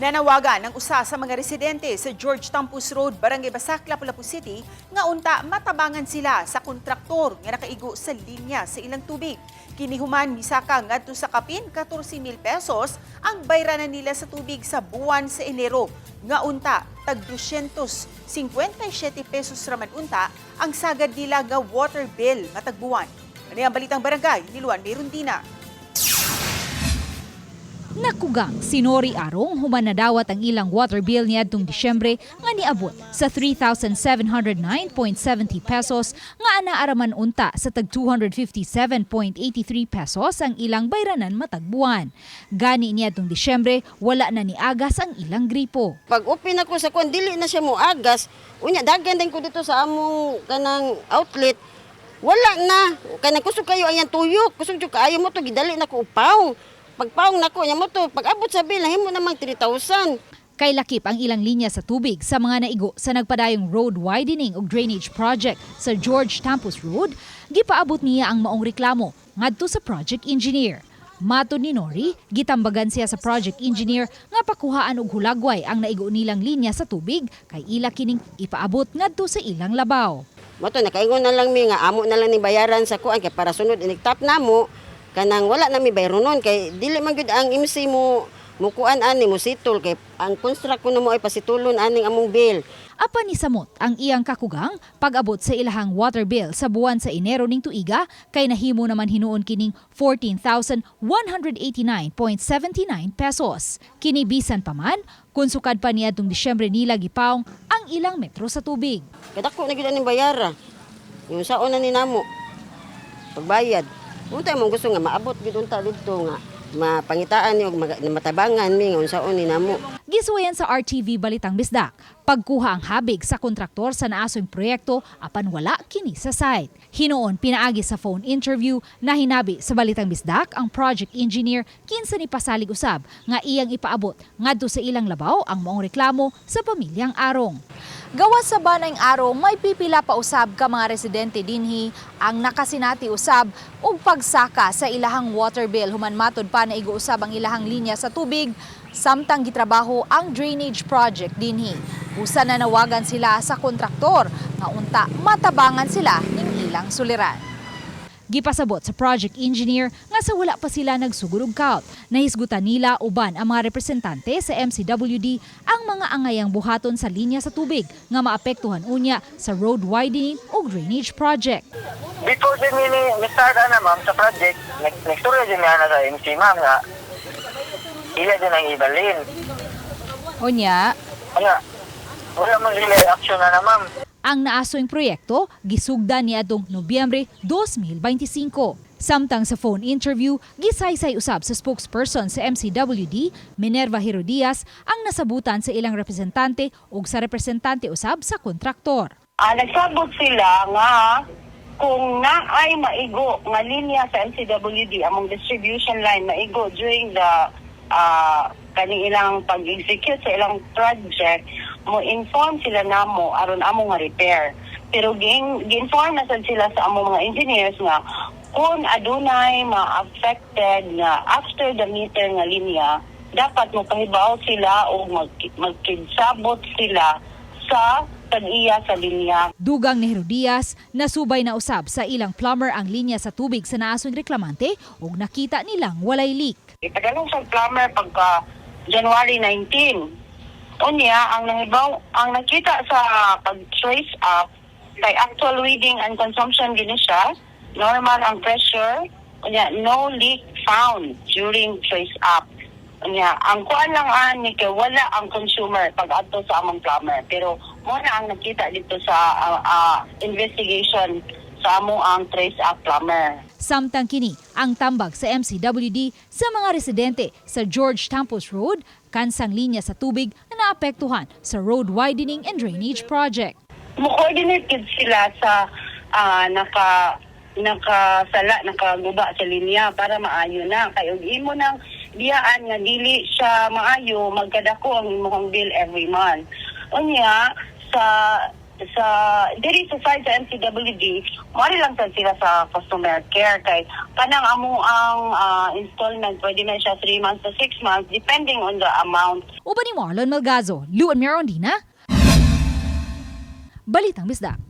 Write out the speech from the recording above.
Nanawagan ng usa sa mga residente sa George Tampus Road, Barangay Basak, Lapu-Lapu City nga unta matabangan sila sa kontraktor nga nakaigo sa linya sa ilang tubig. Kini human misaka ngadto sa kapin 14,000 pesos ang bayranan nila sa tubig sa buwan sa Enero. Nga unta tag 257 pesos raman unta ang sagad nila nga water bill matag buwan. Ani ang Balitang Barangay ni Luan Merundina. Nakugang si Nori Arong human nadawat ang ilang water bill niadtong Disyembre nga niabot sa 3,709.70 pesos nga anaaraman unta sa tag 257.83 pesos ang ilang bayranan matag buwan. Gani niadtong Disyembre, wala na niagas ang ilang gripo. Pag open ako sa kuan, dili na siya mo agas. Unya dagan din ko dito sa among kanang outlet. Wala na. Kanang kusog kayo ayan tuyok, kusog jud kaayo mo to, gidali na ko upaw. Pagpaong nako nya mo to, pag abot sa bill nahimo namang 3,000. Kay lakip ang ilang linya sa tubig sa mga naigo sa nagpadayong road widening ug drainage project sa George Tampus Road, gipaabot niya ang maong reklamo ngadto sa project engineer. Matod ni Nori, gitambagan siya sa project engineer nga pakuhaan og hulagway ang naigo nilang linya sa tubig kay ila kining ipaabot ngadto sa ilang labaw. Mo to nakaingon na lang mi nga amo na lang ni bayaran sa kuan kay para sunod inig-tap namo, kanang wala na mi bayronon kay dili man gyud ang MC mo mukuan ani mo sitol kay ang construct kuno mo ay pasitulon aning among bill. Apan ni samot ang iyang kakugang pag-abot sa ilahang water bill sa buwan sa Enero ning tuiga kay nahimo naman hinuon kining 14,189.79 pesos. Kini bisan pa man, kung sukad pa niadtong Disyembre nila gipaong ang ilang metro sa tubig. Kadako na gyud aning bayara. Yung saon na ni namo pagbayad. Unta mo gusto nga maabot gyud unta didto nga mapangitaan ni og matabangan mi nga unsaon ni namo. Gisuwayan sa RTV Balitang Bisdak, pagkuha ang habig sa kontraktor sa naasoy proyekto apan wala kini sa site. Hinuon pinaagi sa phone interview na hinabi sa Balitang Bisdak ang project engineer kinsa ni pasalig usab nga iyang ipaabot ngadto sa ilang labaw ang maong reklamo sa pamilyang Arong. Gawas sa banang Arong, may pipila pa usab ka mga residente dinhi ang nakasinati usab og pagsaka sa ilahang water bill human matod pa na usab ang ilahang linya sa tubig samtang gitrabaho ang drainage project dinhi. Usa na nawagan sila sa kontraktor nga unta matabangan sila ning ilang suliran. Gipasabot sa project engineer nga sa wala pa sila nagsugod og count. Nahisgutan nila uban ang mga representante sa MCWD ang mga angayang buhaton sa linya sa tubig nga maapektuhan unya sa road widening o drainage project. Before din ni start ana, ma'am, sa project, nag-istorya din niya na sa MC, ma'am, nga ila din ang ibalin. Unya, Kaya wala man sila action na, ma'am. Ang naasoing proyekto gisugdan niadtong Nobyembre 2025. Samtang sa phone interview, gisaysay usab sa spokesperson sa MCWD, Minerva Herodias, ang nasabutan sa ilang representante ug sa representante usab sa kontraktor. Nagsabot sila nga kung naay maigo nga linya sa MCWD, among distribution line maigo during the kaning ilang pag-execute sa ilang project, mo inform sila namo aron amo nga repair. Pero gi-inform na sad sila sa among mga engineers nga kung adunay ma-affected nga after the meter nga linya, dapat mo pahibaw sila o magkidsabot sila sa tag-iya sa linya. Dugang ni Herodias, nasubay na usab sa ilang plumber ang linya sa tubig sa naasong reklamante ug nakita nilang walay leak. Ipadalong sa plumber pagka January 19. Unya, ang nangibaw, ang nakita sa pag-trace up kay actual reading and consumption gini siya, normal ang pressure, unya no leak found during trace up. Unya, ang kuan lang ani kay wala ang consumer pag adto sa among plumber. Pero mo na ang nakita dito sa investigation sa amo ang trace up plumber. Samtang kini ang tambag sa MCWD sa mga residente sa George Tampos Road, kansang linya sa tubig na naapektuhan sa road widening and drainage project. Mo-coordinate gid sila sa nakasala, nakaguba sa linya para maayo na kay og imo nang biyaan nga dili siya maayo, magkadako ang imong bill every month. Unya sa Sa diri sa side sa MCWD, mari lang sad sila sa customer care kay kanang amo ang installment, pwede na siya 3 months to 6 months depending on the amount. Uban ni Marlon Malgazo, Luan Mirondina, Balitang Bisdak.